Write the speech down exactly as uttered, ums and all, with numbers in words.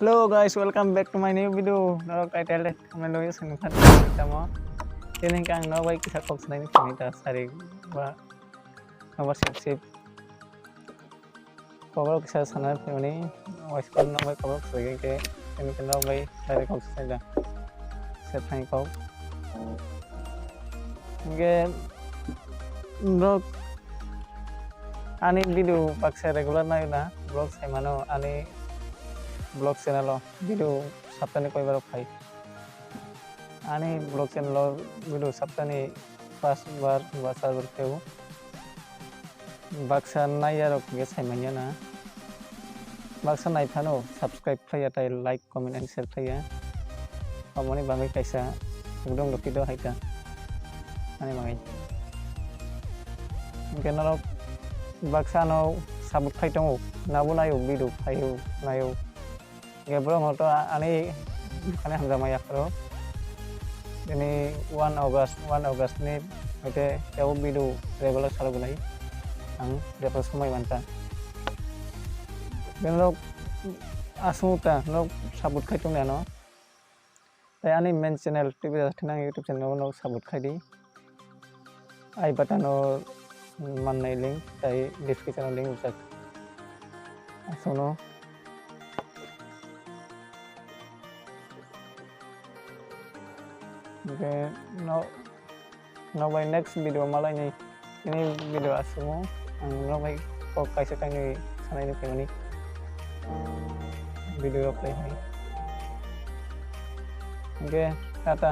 Hello guys, welcome back to my new video. Norok title de thumbnail o song kha tamo. Tini hwnkhe ang norok bai kisa kok sanai ni phai ta sari ba nobar sip sip. Kok rok kisa sanai phai mani, waiskang norok bai kok rok sai khe tini hwnkhe norok bai sari kok sai da. Se thani kok. Hwnkhe norok ani video baksa regular nai na vlog sai mano ani vlog channel o video saptani koi bar phai ani vlog channel o video saptani pas bar ba char bar phai o baksa nai ya rok hwnkhe sai manya na baksa nai phano subscribe khlai ya tai like comment and share khlai ya. Aboni bagwi kaisa ekdom dokito hai ta. Ani bagwi. Hwnkhe norok baksa no sabuk khai tongo. Nabo nayo video phaio nayo. Hwnkhe borok no to ani ani hamjakma yapharo. Bini one August, one August ni hwnkhe tebo video regular salok nai. Ang jepho somoi manka. Bini rok aswk ta norok sabuk khai tongni ano. Tai ani main channel T V Raja Thinang YouTube channel no support khai di. I button o mannai link tai description o link rijak. Asono. Hwnkhe no Nok bai next video malai ni. Ini video asumo ang nok bai kok kaisa kainwi sanai ni phaimani video rok tei hai. Hwnkhe tata.